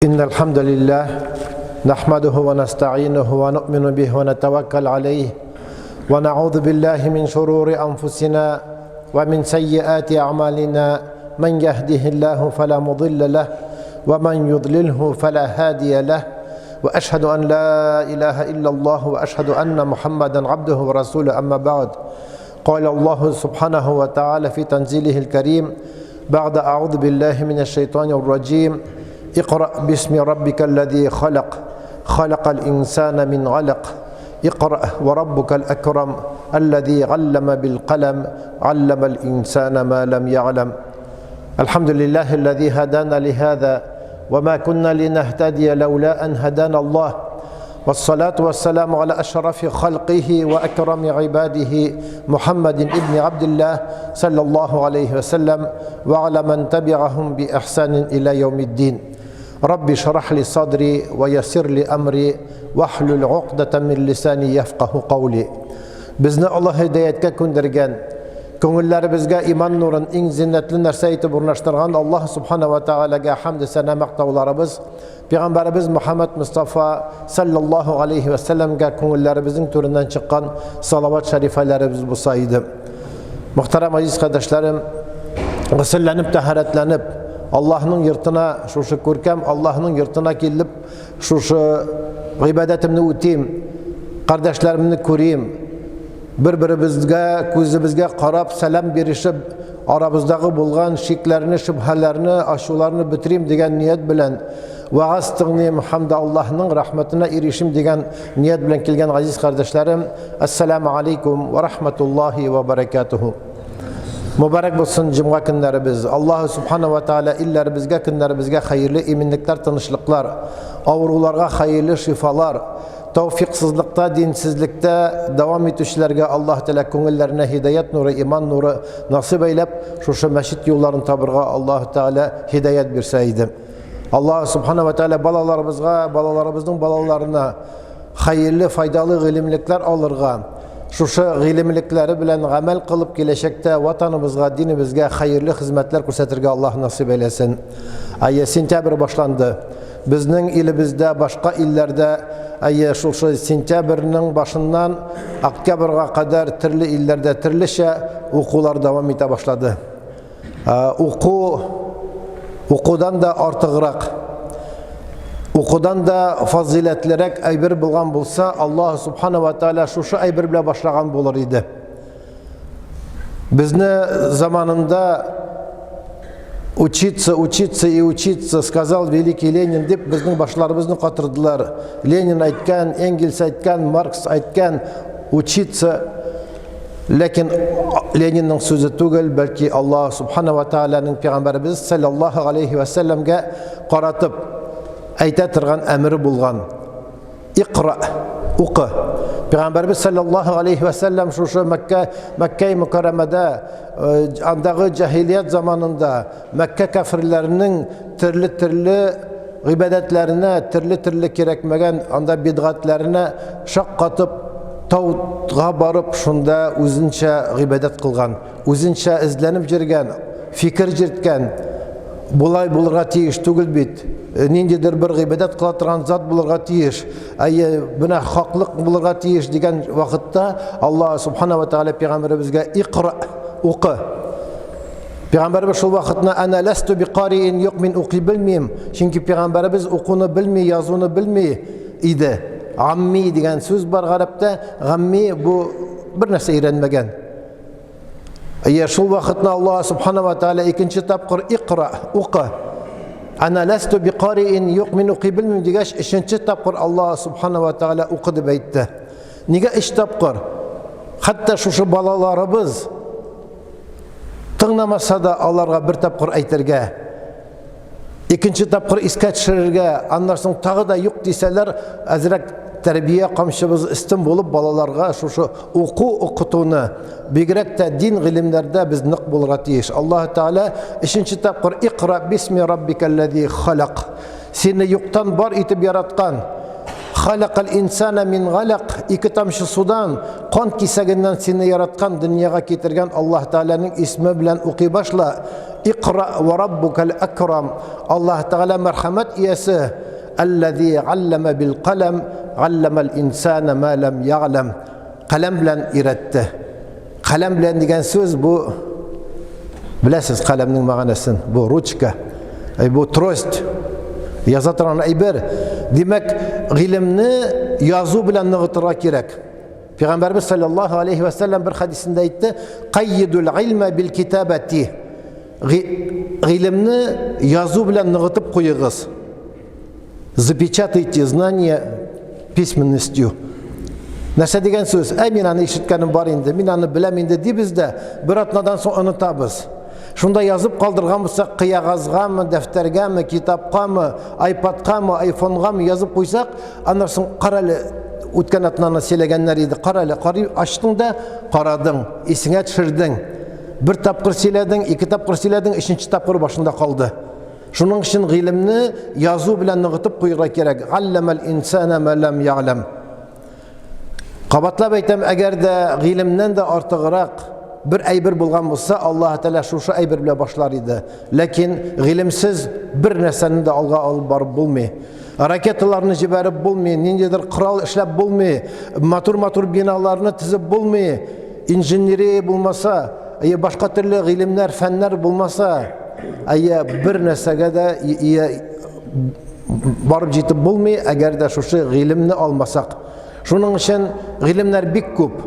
إن الحمد لله نحمده ونستعينه ونؤمن به ونتوكل عليه ونعوذ بالله من شرور أنفسنا ومن سيئات أعمالنا من يهده الله فلا مضل له ومن يضلله فلا هادي له وأشهد أن لا إله إلا الله وأشهد أن محمدا عبده ورسوله أما بعد قال الله سبحانه وتعالى في تنزيله الكريم بعد أعوذ بالله من الشيطان الرجيم اقرأ باسم ربك الذي خلق خلق الإنسان من علق اقرأ وربك الأكرم الذي علم بالقلم علم الإنسان ما لم يعلم الحمد لله الذي هدانا لهذا وما كنا لنهتدي لولا أن هدانا الله والصلاة والسلام على أشرف خلقه وأكرم عباده محمد ابن عبد الله صلى الله عليه وسلم وعلى من تبعهم بإحسان إلى يوم الدين رب اشرح لي صدري ويسر لي أمري واحلل عقدة من لساني يفقه قولي Безне Аллаһ һидаяткә күндергән, күңелләребезгә иман нурын иң зиннәтле нәрсә итеп урнаштырган Аллаһ Субхана ва Тәгаләгә хәмде сәна мактауларыбыз, Пәйгамбәребез Мөхәммәд Мостафа саллаллаһу алейхи ва сәлләмгә күңелләребезнең түреннән чыккан салават шәрифәләребез булса иде. Мөхтәрәм азиз кардәшләрем, гөселләнеп, тәһарәтләнеп, Аллаһның йортына, шушы күркәм Аллаһның йортына килеп, шушы гыйбадәтемне үтим, кардәшләремне күрим, бер-беребезгә, күзебезгә карап, сәлам бирешеп, арабыздагы булган шикләрне, шөбһәләрне, ачуларны бетерим дигән ният белән вәгазь тыңлыйм һәм дә Аллаһның рәхмәтенә ирешим дигән ният белән килгән газиз кардәшләрем, ассаламу алейкум ва рахматуллахи ва баракатуху. Мөбарәк булсын җомга көннәребез. Аллаһу субхана ва тааля илләребезгә, көннәребезгә хәерле иминлекләр, тынычлыклар, авыруларга хәерле шифалар, тәүфиксызлыкта, динсезлектә дәвам итүчеләргә Аллаһ Тәгалә күңелләренә һидаят нуры, иман нуры насыйп әйләп, шушы мәчет юлларын табырга Аллаһ Тәгалә һидаят бирсә иде. Аллаһ субхана ва тааля балаларыбызга, балаларыбызның балаларына хәерле, файдалы гыйлемлекләр алырга, шушы гыйлемлекләре белән гамәл кылып киләчәктә ватаныбызга, динебезгә хәерле хезмәтләр күрсәтергә Аллаһ насыйп әйләсен. Әйе, сентябрь башланды. Безнең илебездә, башка илләрдә әйе, шушы сентябрьнең башыннан октябрьгә кадәр төрле илләрдә төрлечә укулар дәвам итә башлады. Уку укудан да артыграк, укудан да фазыйләтлерәк әйбер булган булса, Аллаһ субхана ва тааля шушы әйбер белән башлаган булыр иде. Безне заманында учиться, учиться и учиться, сказал великий Ленин дип безнең башларыбызны катырдылар. Ленин әйткән, Энгельс әйткән, Маркс әйткән, учиться. Ләкин Ленинның сүзе түгел, бәлки Аллаһ субхана ва тааляның пәйгамбәребез саллаллаһу алейхи ва сәлләмгә каратып әйтә торган әмере булган. Икра, укы. Пәйгамбәребез саллаллаһу алейхи ва сәлләм шушы Мәккә, Мәккә мөкәррәмәдә, андагы җаһилият заманында Мәккә кәферләренең төрле-төрле гыйбадәтләренә, төрле-төрле кирәкмәгән анда бидгатләренә шаккатып, тауга барып, шунда үзенчә гыйбадәт кылган, үзенчә эзләнеп йөргән, фикер йөрткән. Болай булырга тиеш түгел бит. Ниндидер бер гыйбадәт кыла торган зат булырга тиеш. Әйе, менә хаклык булырга тиеш дигән вакытта Аллаһ субхана ва тааля пәйгамбәребезгә икра, укы. Пәйгамбәребез шул вакытны әнә ләсту бикариин, юк, мин укый белмим. Чөнки пәйгамбәребез укуны белми, язуны белми иде. Амми дигән сүз бар гарәптә. Гамми бу бер нәрсә өйрәнмәгән. Әйе, шул вакытны Аллаһ субхана ва тааля икенче тапкыр икра, укы. Әнә ләсту бикариин, юк, мин укый белмим дигәч, өченче тапкыр Аллаһ субхана ва тааля укы дип әйтте. Нигә өч тапкыр? Хәтта шушы балаларыбыз Тыңламаса да аларга бер тапкыр әйтергә, икенче тапкыр искә төшерергә, аннан соң тагы да юк дисәләр, әзрәк тәрбия камчыбыз өстен булып балаларга шушы уку укытуны, бигрәк тә дин гыйлемнәрдә без нык булырга тиеш. Аллаһ Тәгалә өченче тапкыр икра бисми раббикаллази халак. Сине юктан бар итеп яраткан. Халакал инсана мин галак, ике тамчы судан, кан кисәгеннән сине яраткан, дөньяга китергән Аллаһ Тәгаләнең исме белән укый башла. Икра ва раббукал акрам. Аллаһ Тәгалә мәрхәмәт иясе. Аллази аллама бил калам, алламал инсана ма лам яглам. Каләм белән өйрәтте. Каләм белән дигән сүз бу, беләсез каләмнең мәгънәсен, бу ручка, бу трость, яза торган әйбер. Димәк, гыйлемне язу белән ныгытырга кирәк. Пәйгамбәрбез саллаллаһу алейхи ва саллям бер хәдисендә әйтте: "Кайидул илма бил китабати". Гыйлемне язу белән ныгытып куегыз. Запечатайте знания письменностью. Нәрсә дигән сүз? Әй, мин аны ишеткәнем бар инде, мин аны беләм инде дибез дә, бер атнадан соң онытабыз. Шунда язып калдырган булсак, кыягазгамы, дәфтәргәме, китапкамы, айпадкамы, айфонгамы язып куйсак, аннан соң кара әле, үткән атнаны сөйләгәннәр иде, кара әле, карый ачтың да карадың, исеңә төшердең. Бер тапкыр сөйләдең, ике тапкыр сөйләдең, өченче тапкыр башында калды. Шуның өчен гыйлемне язу белән ныгытып куярга кирәк. Алламал инсана ма лам я'лам. Кабатлап әйтәм, әгәр дә гыйлемнән дә артыграк бер әйбер булган булса, Аллаһ Тәгалә шушы әйбер белән башлар иде. Ләкин гыйлемсез бер нәрсәне дә алга алып барып булмый. Ракеталарны җибәреп булмый, ниндидер корал эшләп булмый, матур-матур биналарны төзеп булмый. Инженерия булмаса, я башка төрле гыйлемнәр, фәннәр булмаса, әйе, бер нәрсәгә дә барып җитеп булмый, әгәр дә шушы гыйлемне алмасак. Шуның өчен гыйлемнәр бик күп.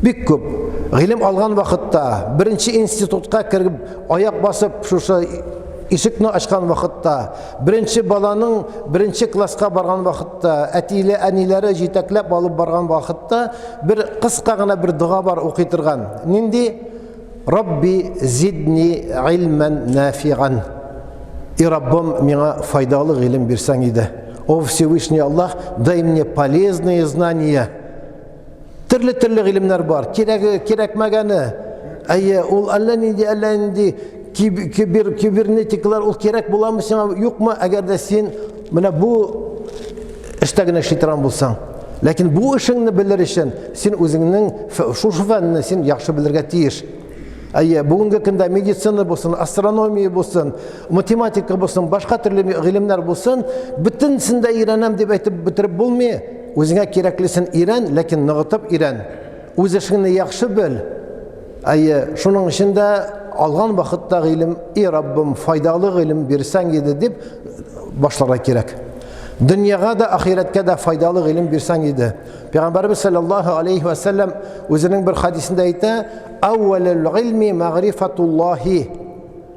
Бик күп. Гыйлем алган вакытта, беренче институтка кереп, аяк басып, шушы ишекне ачкан вакытта, беренче баланың беренче класска барган вакытта, әтиле әниләре җитәкләп алып барган вакытта бер кыска гына бер дога бар укый торган. Нинди? Рабби зидни илмән нафиган. И Раббым, миңа файдалы гыйлем бирсәң иде. О Всевышний Аллах, дай мне полезные знания. Төрле-төрле гыйлемнәр бар. Кирәге, кирәкмәгәне. Әйе, ул әллә нинди, әллә нинди кибер, кибернетикалар, ул кирәк буламы сиңа, юкмы, әгәр дә син менә бу эштә генә эшли торган булсаң. Ләкин бу эшеңне белер өчен син үзеңнең шушы фәнне син яхшы белергә тиеш. Әйе, бүгенге көндә медицина булсын, астрономия булсын, математика булсын, башка төрле гыйлемнәр булсын, бөтенесен дә өйрәнәм дип әйтеп бетереп булмый. Үзеңә кирәклесен өйрән, ләкин ныгытып өйрән. Үз эшеңне яхшы бел. Әйе, шуның өчен дә алган вакытта гыйлем, и Раббым, файдалы гыйлем бирсәң иде дип башларга кирәк. Дөньяга да, ахирәткә дә файдалы гыйлем бирсәң иде. Пәйгамбәрбез саллаллаһу алейхи ва саллям үзенең бер хадисендә әйтә: "Әүвәлул гыйлми мәгърифатуллаһи".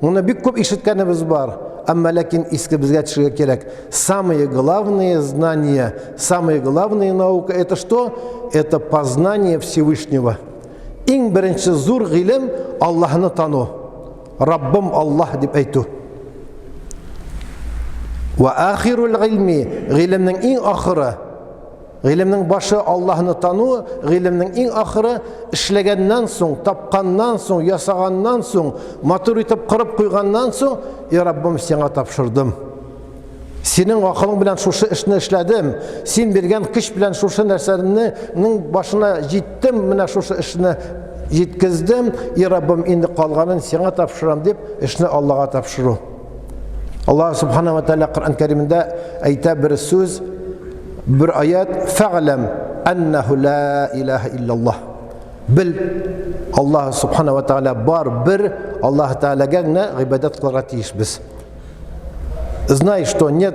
Моны бик күп ишеткәнебез бар, әмма ләкин искебезгә төшергә кирәк. Самые главные знания, самые главные наука это что? Это познание Всевышнего. Иң беренче зур гыйлем Аллаһны тану. Раббым Аллаһ дип әйтү. Ва ахирул гыйлми, гыйлемнең иң ахыры, гыйлемнең башы Аллаһны тану, гыйлемнең иң ахыры эшләгәннән соң, тапканнан соң, ясаганнан соң, матур итеп корып куйганнан соң, и Раббым, сиңа тапшырдым. Синең акылың белән шушы эшне эшләдем. Син биргән көч белән шушы нәрсәнең башына җиттем, менә шушы эшне җиткездем. И Раббым, инде калганын сиңа тапшырам дип, эшне Аллага тапшыру. Аллаһ субхана ва тааля Коръән Кәримендә әйтә бер сүз, бер аят: "Фәгъләм аннаху ла илаһа иллаллаһ". Бел, Аллаһ субхана ва тааля бар бер, Аллаһ Таалагә генә гыйбадәт кылырга тиешбез. Знай, что нет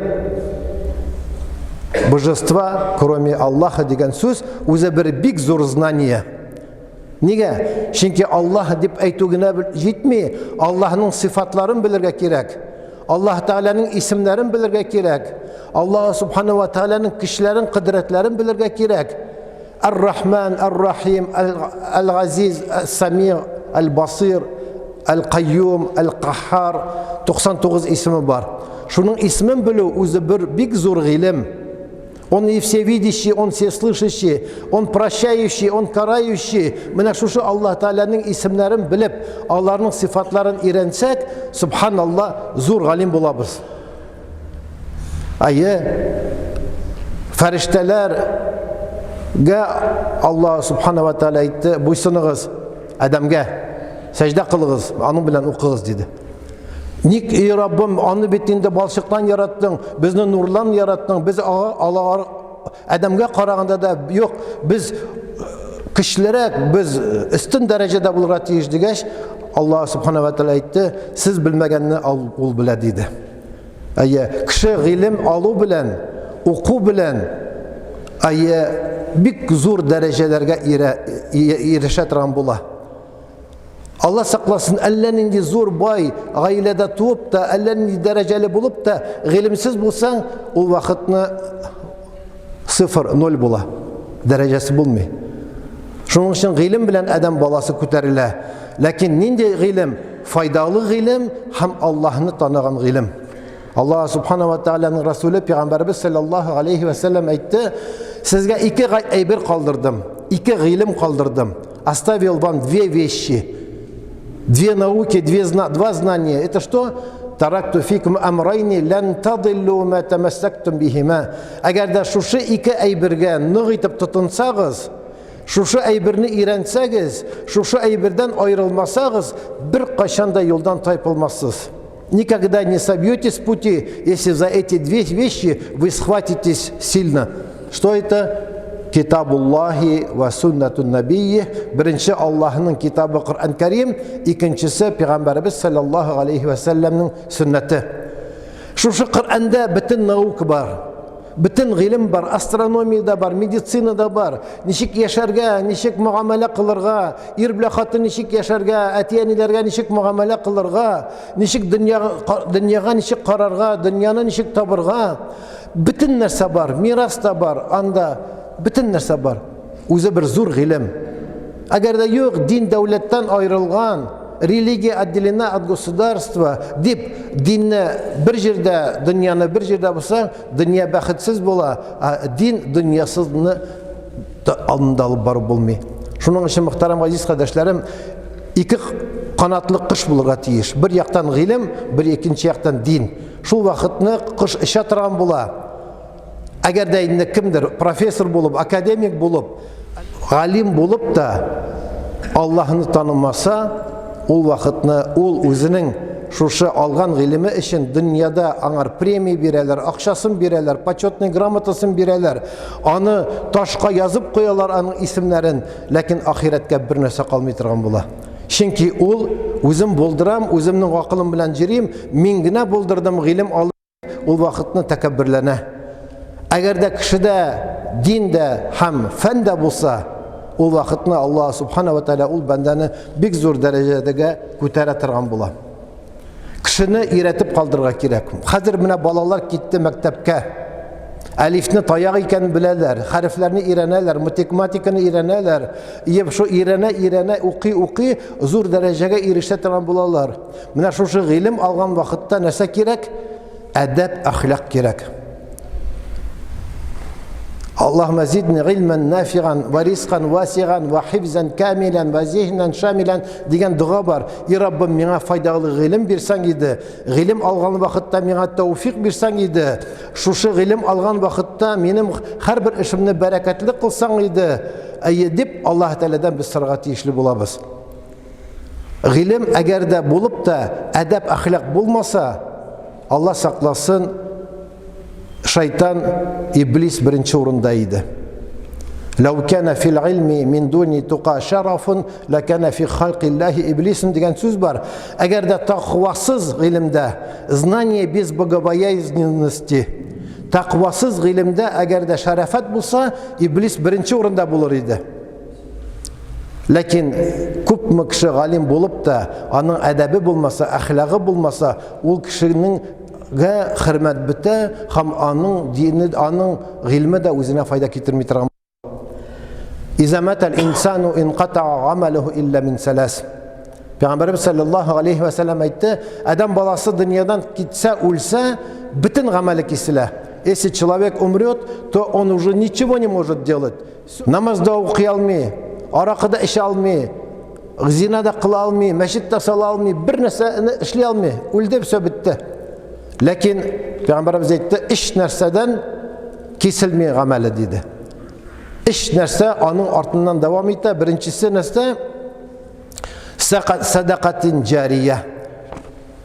божества, кроме Аллаха дигән сүз, үзе бер бик зур знание. Нигә? Чөнки Аллаһ дип әйтү генә җитми, Аллаһның сыйфатларын белергә кирәк. Аллаһ Тәгаләнең исемнәрен белергә кирәк. Аллаһ Субхану ва Тәгаләнең көчләрен, кодрәтләрен белергә кирәк. Ар-Рахман, Ар-Рахим, Аль-Газиз, Ас-Сами, Аль-Басир, Аль-Кайюм, Аль-Каххар, 99 исеме бар. Шуның исемен белү үзе бер бик зур гыйлем. Он и всевидящий, он всеслышащий, он прощающий, он карающий. Менә шушы Аллаһ Тәгаләнең исемнәрен белеп, аларның сыйфатларын өйрәнсәк, субханалла, зур галим булабыз. Әйе, фәрештәләргә Аллаһ Субхана ва Тәгалә әйтте, буйсыныгыз Адәмгә, сәҗдә кылыгыз, аның белән укыгыз диде. Ник, эй Раббым, аны бит инде балчыктан яраттың, безне нурлан яраттың, без ага адәмгә караганда да юк, без көчлерәк, без өстен дәрәҗәдә булырга тиеш дигәч, Аллаһ субхана ва тәгалә әйтте, сез белмәгәнне ул белә диде. Әйе, кеше гыйлем алу белән, уку белән, әйе, бик зур дәрәҗәләргә ирешә торган була. Алла сакласын, әллә нинди зур бай гаиләдә туып та, әллә нинди дәрәҗәле булып та, гыйлемсез булсаң, ул вакытны цифр ноль була. Дәрәҗәсе булмый. Шуның өчен гыйлем белән адәм баласы күтәрелә. Ләкин нинди гыйлем? Файдалы гыйлем һәм Аллаһны таныган гыйлем. Аллаһ субхана ва тааляның Расуле пәйгамбәрбез саллаллаһу алейхи ва сәлләм әйтте, сезгә ике әйбер калдырдым, ике гыйлем калдырдым. Оставил вам две вещи. Две науки, две, два знания. Это что? Таракту фикум амрайни лән тадиллу ма тамассактум бихима. Әгәр дә шушы ике әйбергә нык итеп тотынсагыз, шушы әйберне өйрәнсәгез, шушы әйбердән аерылмасагыз, бер кайчан да юлдан тайпылмассыз. Никогда не собьетесь с пути, если за эти две вещи вы схватитесь сильно. Что это? Китабуллахи ва суннатун набийи. Беренче Аллаһның китабы Коръән Кәрим, икенчесе Пәйгамбәребез саллаллаһу алейхи ва сәлләмнең сөннәте. Шушы Коръәндә бөтен наука бар. Бөтен гыйлем бар, астрономия да бар, медицина да бар. Ничек яшәргә, ничек мөгамәлә кылырга, ир белән хатын ничек яшәргә, әти-әниләргә ничек мөгамәлә кылырга, ничек дөньяга, дөньяга ничек карарга, дөньяны ничек табырга. Бөтен нәрсә бар, мирас та бар, анда бөтен нәрсә бар. Үзе бер зур гыйлем. Әгәр дә юк, дин дәүләттән аерылган, религия отделена от государства дип динне бер җирдә, дөньяны бер җирдә булса, дөнья бәхетсез була, ә дин дөньясызны алдында алып барып булмый. Шуның өчен, мөхтәрәм газиз кардәшләрем, ике канатлы кош булырга тиеш. Бер яктан гыйлем, бер икенче яктан дин. Шул вакытны кош оча торган була. Әгәр дә инде кемдер профессор булып, академик булып, галим булып та Аллаһны танымаса, ул вакытны ул үзенең шушы алган гыйлеме өчен дөньяда аңар премия бирәләр, акчасын бирәләр, почетный грамотасын бирәләр, аны ташка язып куялар аның исемнәрен, ләкин ахирәткә бер нәрсә калмый торган була. Чөнки ул үзем булдырам, үземнең акылым белән йөрим, мин генә булдырдым, гыйлем алып ул вакытны тәкәбберләнә. Әгәр дә кешедә дин дә һәм фән дә булса, ул вакытны Аллаһ субхана ва тааля ул бәндәне бик зур дәрәҗәдәгә күтәрә торган була. Кешене өйрәтеп калдырырга кирәк. Хәзер менә балалар китте мәктәпкә. Әлифне таяк икәнен беләләр, хәрефләрне өйрәнәләр, математиканы өйрәнәләр. Еп шул өйрәнә, өйрәнә, укый, укый, зур дәрәҗәгә ирешә торган булалар. Менә шушы гыйлем алган вакытта нәрсә кирәк? Әдәп, әхлак кирәк. Аллаһумма зидни гыйльмән нафиган ва ризкан васиган ва хифзан камилан ва зихнан шамилан дигән дога бар. И Раббым, миңа файдалы гыйлем бирсәң иде. Гыйлем алган вакытта миңа тәүфик бирсәң иде. Шушы гыйлем алган вакытта минем һәрбер эшемне бәрәкәтле кылсаң иде. Әйе дип Аллаһ Тәгаләдән без сорарга тиешле булабыз. Гыйлем әгәр дә булып та, әдәп әхлак булмаса, Алла сакласын, шайтан, иблис беренче урында иде. Ләү кана фил илми мин дуни тука шарафун, ләкана фи халкиллахи иблисун дигән сүз бар. Әгәр дә тәкъвасыз гыйлемдә, знание без богобоязненности, тәкъвасыз гыйлемдә әгәр дә шарафат булса, иблис беренче урында булыр иде. Ләкин күпме кеше галим булып та, аның әдәбе булмаса, әхлагы булмаса, ул кешенең гә хөрмәт бетә һәм аның дине, аның гыйльме дә үзенә файда китерми торган. Иза матал инсану инкатаа амалуху илля мин салас. Пәйгамбәребез саллаллаһу алейхи ва саллям әйтте, адәм баласы дөньядан китсә, үлсә, бөтен гамәле киселә. Если человек умрет, то он уже ничего не может делать. Намаз да укый алмый, аракы да эчә алмый, зина да кыла алмый, мәчет тә сала алмый, бер нәрсәне эшли алмый. Үлде, все бетте. Ләкин Пәйгамбәребез әйтте, өч нәрсәдән киселми гамәле диде. Өч нәрсә аның артыннан дәвам итә. Беренчесе нәрсә? Сәдакатин җария.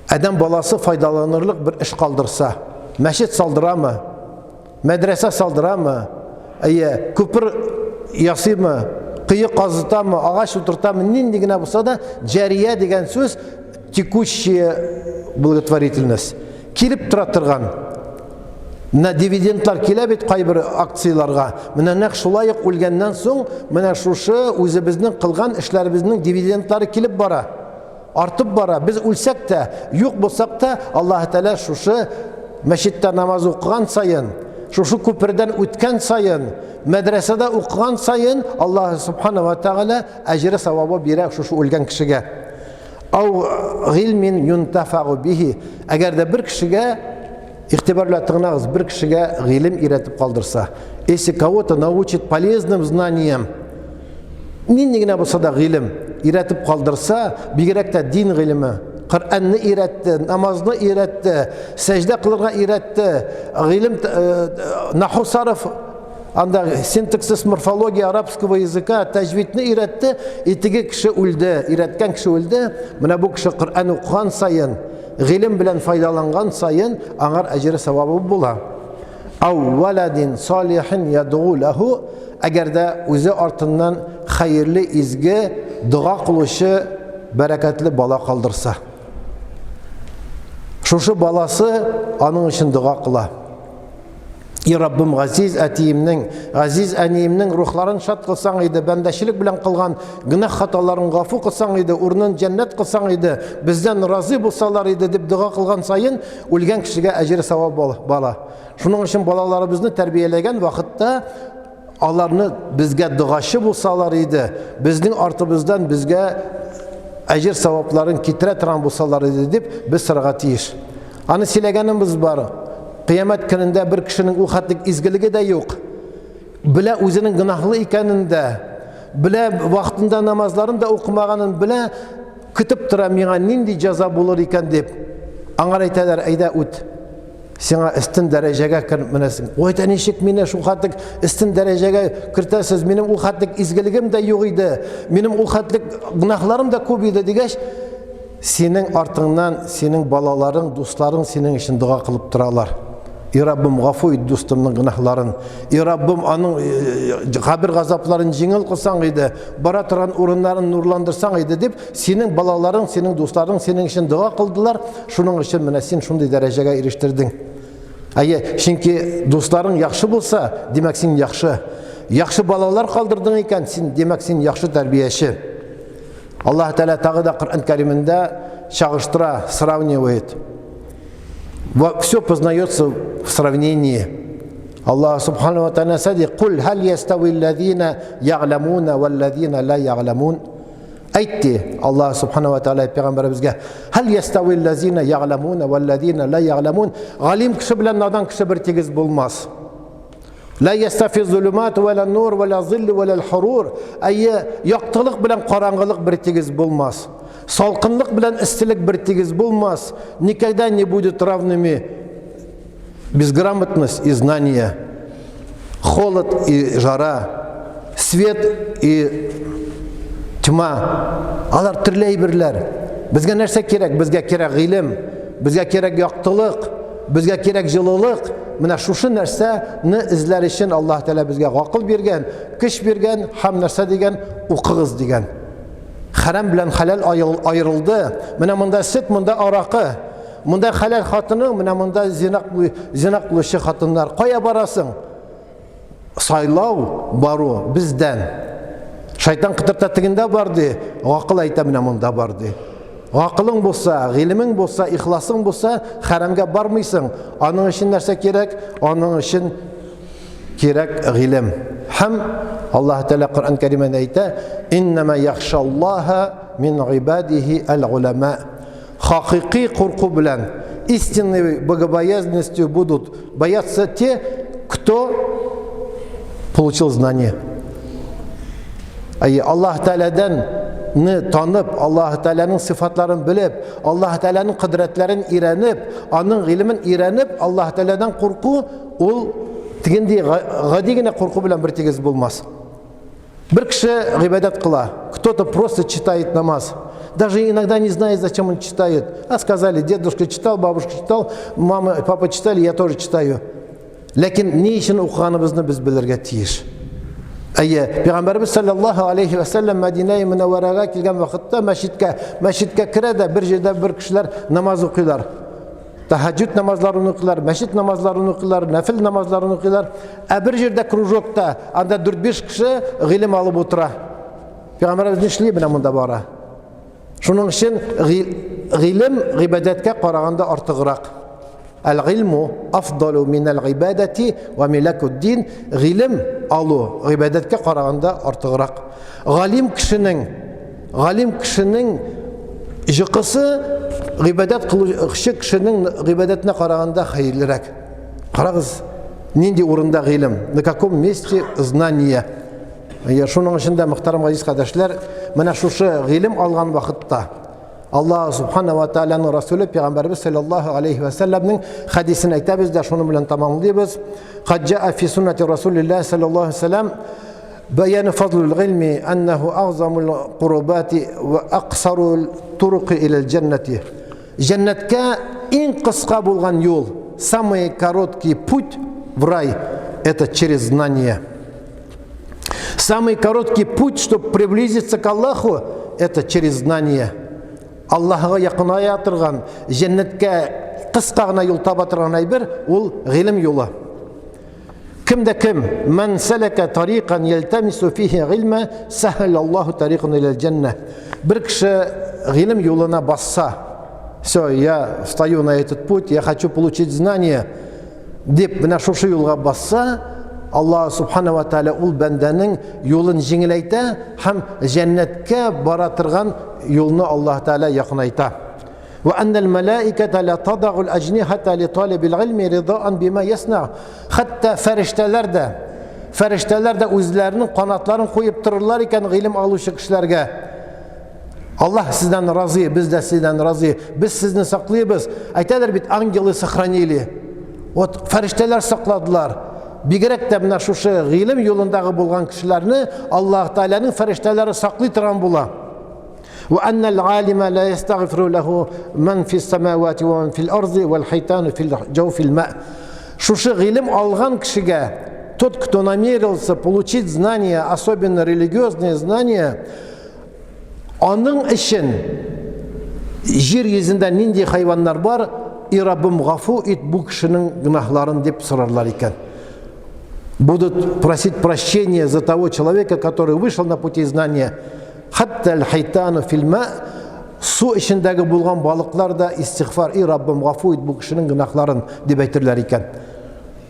Адәм баласы файдаланырлык бер эш калдырса, мәчет салдырамы, мәдрәсә салдырамы, әйе, күпер ясыймы, кое казытамы, агач утыртамы, нинди генә булса да, җәрия дигән сүз текущая благотворительность. Килеп тора торган. Менә дивидендлар килә бит кайбер акцияләргә. Менә нәкъ шулай ук үлгәннән соң, менә шушы үзебезнең кылган эшләребезнең дивидендлары килеп бара. Артып бара. Без үлсәк тә, юк булсак та, Аллаһ Тәгалә шушы мәчеттә намаз укыган саен, шушы күпердән үткән саен, мәдрәсәдә укыган саен Аллаһ Субхана ва Тәгалә әҗере савабы бирә шушы үлгән кешегә. Ау гыйльмин юнтафагу бихи. Әгәр дә бер кешегә игътибар белән тыңлагыз, бер кешегә гыйлем өйрәтеп калдырса, если кого-то научит полезным знаниям, нинди генә булса да гыйлем өйрәтеп калдырса, бигрәк тә дин гыйлеме, Коръәнне өйрәтте, намазны өйрәтте, сәҗдә кылырга өйрәтте, гыйлем э, наху сарыф анда синтаксис, морфология арабского языка, тәҗвидне өйрәтте, и теге кеше үлде, өйрәткән кеше үлде. Менә бу кеше Коръән укыган саен, гыйлем белән файдаланган саен аңар әҗере савабы була. Ау валадин салихин ядгу лаху, әгәр дә үзе артыннан хәерле, изге дога кылучы бәрәкәтле бала калдырса. Шушы баласы аның өчен дога кыла. И Раббым, газиз әтиемнең, газиз әниемнең рухларын шат кылсаң иде, бәндәчелек белән кылган гөнаһ хаталарын гафу кылсаң иде, урынын җәннәт кылсаң иде, бездән разый булсалар иде дип дога кылган саен үлгән кешегә әҗер савап бала. Шуның өчен балаларыбызны тәрбияләгән вакытта аларны безгә догачы булсалар иде, безнең артыбыздан безгә әҗер савапларын китерә торган булсалар иде дип без сорарга тиеш. Аны сөйләгәнебез бар. Кыямәт көнендә бер кешенең ул хәтлек изгелеге дә юк. Белә үзенең гөнаһлы икәнен дә, белә вакытында намазларын да укымаганын белә, көтеп тора миңа нинди җәза булыр икән дип. Аңар әйтәләр, әйдә үт. Сиңа өстен дәрәҗәгә кер менәсең. Ой, әйтә, ничек мине шул хәтлек өстен дәрәҗәгә кертәсез? Минем ул хәтлек изгелегем дә юк иде. Минем ул хәтлек гөнаһларым да күп иде дигәч, синең артыңнан синең балаларың, дусларың синең өчен дога кылып торалар. И Раббым, гафу ит дустымның гөнаһларын. И Раббым, аның э, кабер газапларын җиңел кылсаң иде, бара торган урыннарын нурландырсаң иде дип, синең балаларың, синең дусларың синең өчен дога кылдылар. Шуның өчен менә син шундый дәрәҗәгә ирештердең. Әйе, чөнки дусларың яхшы булса, димәк син яхшы. Яхшы балалар калдырдың икән, син димәк син яхшы тәрбияче. Аллаһ Тәгалә тагы да Коръән Кәримендә чагыштыра, сравнивает. Все познается в сравнении. Аллаһ Субхану ва Тааля нәрсә ди? Кул хәл ястави аллазина я'ламуна валлазина ла я'ламун. Әйт ди Аллаһ Субхану ва Тааля пәйгамбәребезгә, "Хәл ястави аллазина я'ламуна валлазина ла я'ламун?" Галим кеше белән надан кеше бер тигез булмас. Ла ястафи зулумат ва ла нур ва ла зилл ва ла хурур. Әйе, яктылык белән караңгылык бер тигез булмас. Салкынлык белән эсселек бер тигез булмас. Никогда не будет равными безграмотность и знание, холод и жара, свет и тьма. Алар төрле әйберләр. Безгә нәрсә кирәк? Безгә кирәк гыйлем, безгә кирәк яктылык, безгә кирәк җылылык. Менә шушы нәрсәне эзләр өчен Аллаһ Тәгалә безгә гакыл биргән, көч биргән һәм нәрсә дигән? Укыгыз дигән. Хәрам белән хәләл аерылды. Менә монда сөт, монда аракы. Монда хәләл хатының, менә монда зина, зина кылучы хатыннар. Кая барасың? Сайлау бару бездән. Шайтан кытырта тегендә бар ди, гакыл әйтә менә монда бар ди. Гакылың булса, гыйлемең булса, ихласың булса, хәрамгә бармыйсың. Аның өчен нәрсә кирәк? Аның өчен кирәк гыйлем. Һәм Аллаһ Тәгалә Коръән Кәримәдә әйтә: "Иннама яхшаллаһа мин гыйбадихи әл-улама". Хакыйкый курку белән, истинной богобоязненностью будут бояться те, кто получил знание. Әйе, Аллаһ Тәгаләдән не танып, Аллаһ Тәгаләнең сыйфатларын белеп, Аллаһ Тәгаләнең кодрәтләрен өйрәнеп, аның гыйлемен өйрәнеп, Аллаһ Тәгаләдән курку ул тегенди гади генә курку белән бер тигез булмас. Бер кеше гыйбадәт кыла, кто-то просто читает намаз. Даже иногда не знает, зачем он читает. А сказали, дедушка читал, бабушка читал, мама, папа читали, я тоже читаю. Ләкин ни өчен укыганыбызны без белергә тиеш. Әйе, Пәйгамбәрбез саллаллаһу алейхи ва саллям Мәдинә Мөнәвәрәгә килгән вакытта мәчеткә, мәчеткә керә дә бер җирдә бер кешеләр намаз укыйлар. Тәһәҗҗүд намазларын укыйлар, мәчет намазларын укыйлар, нәфил намазларын укыйлар. Ә бер җирдә кружокта, анда 4-5 кеше гыйлем алып утыра. Пәйгамбәрбез нишли менә монда бара? Шуның өчен гыйлем гыйбадәткә караганда артыграк. Әл-гыйлму афдалу минәл гыйбадәти ва милакуддин. Гыйлем алу гыйбадәткә караганда артыграк. Галим кешенең галим кешенең җыкысы гыйбадәт кылучы кешенең гыйбадәтенә караганда хәерлерәк. Карагыз, нинди урында гыйлем, на каком месте знание. Әйе, шуның өчен дә, мөхтәрәм газиз кардәшләр, менә шушы гыйлем алган вакытта Аллаһ субхана ва тааляның Расуле пәйгамбәрбез саллаллаһу алейхи ва сәлләмнең хәдисен әйтәбез дә, шуның белән тәмамлыйбыз. Кад җаа фи суннати Расулиллаһ саллаллаһу алейхи ва сәлләм бәяну фазлул гыйлми аннаху агъзамул курбати ва аксарул туруки илал җаннати. Җәннәткә иң кыска булган юл, самый короткий путь в рай, это через знание. Самый короткий путь, чтобы приблизиться к Аллаху, это через знание. Аллаһыга якыная торган, җәннәткә кыска гына юл таба торган әйбер ул гыйлем юлы. Кем дә кем ман салака тарикан ялтамису фихи гыйльма сахал Аллаху тарикан иля җәннә. Бер кеше гыйлем юлына басса, все, я встаю на этот путь, я хочу получить знание, дип менә шушы юлга басса, Аллаһ субхана ва тааля ул бәндәнең юлын җиңеләйтә һәм җәннәткә бара торган юлны Аллаһ Тааля якынайта. Ва аннал малаиката ла тадагу ал-ажнихата ли талибил илми ридаан бима ясна. Хәтта фәрештәләр дә фәрештәләр дә үзләренең канатларын куеп торырлар икән гыйлем алучы кешеләргә. Аллаһ сездән разый, без дә сездән разый. Без сезне саклыйбыз. Әйтәләр бит, ангелы сохранили. Вот фәрештәләр сакладылар. Бигрәк тә менә шушы гыйлем юлындагы булган кешеләрне Аллаһ Тәгаләнең фәрештәләре саклый торган була. Ва аннал алима ла ястагфиру лаху ман фис самавати ва ман фил арзи вал хайтану фил джауфил ма. Шушы гыйлем алган кешегә, тот, кто намерился получить знания, особенно религиозные знания, Аның өчен җир йөзендә нинди хайваннар бар, и Раббым гафу ит бу кешенең гөнаһларын дип сорарлар икән. Будут просить прощения за того человека, который вышел на пути знания. Хатта аль-хайтану фильма су эчендәге булган балыклар да истигъфар, и Раббым гафу ит бу кешенең гөнаһларын дип әйтерләр икән.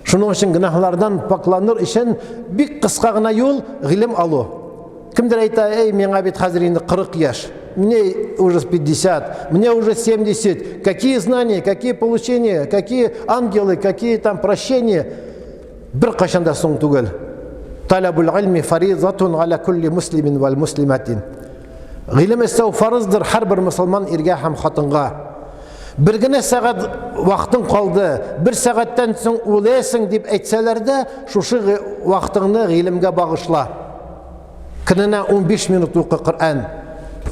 Шуның өчен гөнаһлардан пакланыр өчен бик кыска гына юл гыйлем алу. Кемдер әйтә, эй, миңа бит хәзер инде 40 яшь, мне уже 50, мне уже 70. Какие знания, какие получения, какие ангелы, какие там прощения. Бер кайчан да соң түгел. Талабул илми фаризатун аля кулли муслимин вал муслиматин. Гыйлем эстәү фарыздыр һәрбер мусульман иргә һәм хатынга. Бер генә сәгать вакытың калды, бер сәгатьтән соң үләсең дип әйтсәләр дә, шушы вакытыңны гыйлемгә багышла. Көненә 15 минут укы Коръән,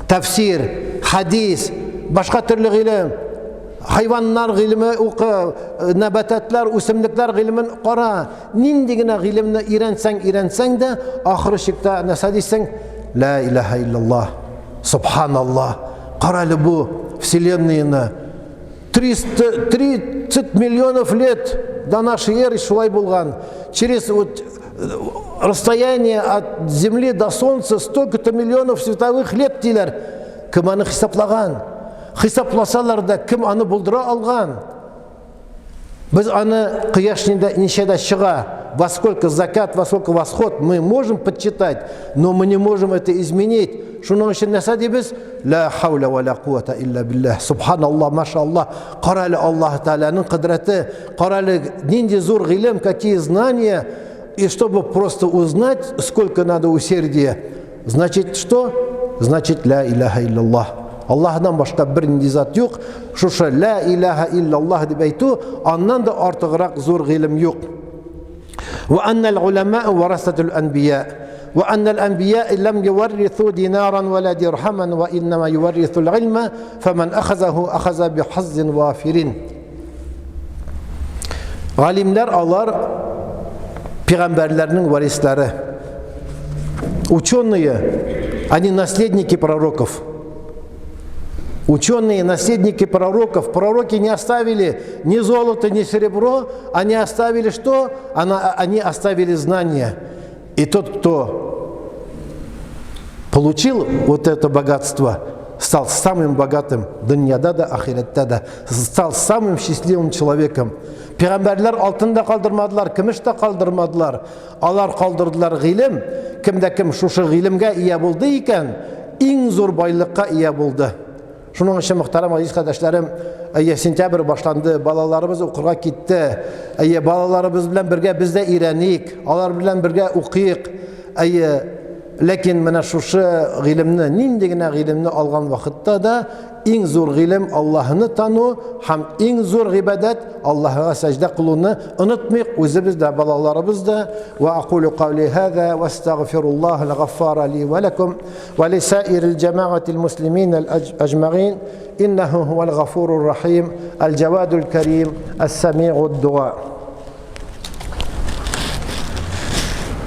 тәфсир, хәдис, башка төрле гыйлем, хайваннар гыйлеме укы, нәбәтәтләр, үсемлекләр гыйлемен кара. Нинди генә гыйлемне өйрәнсәң, өйрәнсәң дә, ахыры чиктә нәрсә дисең? Ла илаһа иллаллаһ. Субханаллаһ. Кара әле бу вселенныйны. 330 миллионов лет до нашей эры шулай булган. Через вот расстояние от Земли до Солнца столько-то миллионов световых лет диләр. Кем аны хисаплаган? Хисапласалар да кем аны булдыра алган? Без аны кояш ничәдә чыга, во сколько закат, во сколько восход, мы можем подсчитать, но мы не можем это изменить. Шуның өчен нәрсә дибез? Ла хауля ва ла куата илля биллах. Субханаллах, машаллах. Кара әле Аллаһ Тәгаләнең кодрәте, кара әле нинди зур гыйлем, какие знания. И чтобы просто узнать, сколько надо усердия, значит что? Значит ля иляха илляллах. Аллаһдан башка бер нинди зат юк. Шушы ля иляха илляллах дип әйтү, аннан да артыграк зур гыйлем юк. Ва аннал уламаа варасатул анбия. Ва аннал анбия лам юваррису динаран ва ла дирхаман ва иннама юваррисул илма фаман ахазаху ахаза бихаззин вафирин. Галимнәр алар пәйгамбәрләрнең варислары. Ученые, они наследники пророков. Ученые, наследники пророков, пророки не оставили ни золото, ни серебро, они оставили что? Они оставили знания. И тот, кто получил вот это богатство, стал самым богатым дөньяда да, ахирәттә дә, стал самым счастливым человеком. Пәйгамбәрләр алтын да калдырмадылар, көмеш тә калдырмадылар. Алар калдырдылар гыйлем. Кем дә кем шушы гыйлемгә ия булды икән, иң зур байлыкка ия булды. Шуның өчен, мөхтәрәм газиз кардәшләрем, әйе, сентябрь башланды, балаларыбыз укырга китте. Әйе, балаларыбыз белән бергә без дә өйрәник, алар белән бергә укыйк. Әйе, ләкин менә шушы гыйлемне, нинди генә гыйлемне алган вакытта да, иң зур гыйлем Аллаһны тану һәм иң зур гыйбадәт Аллаһыга сәҗдә кылуны онытмыйк, үзебез дә, балаларыбыз да. Ва акулу каули һаза ва астагфируллаһ аль-гаффара ли ва лакум ва лисаирил джамаатил муслимин аль-аҗмагин иннаху хуал гафурур рахим аль-джавадул карим ас-самиуд дуа.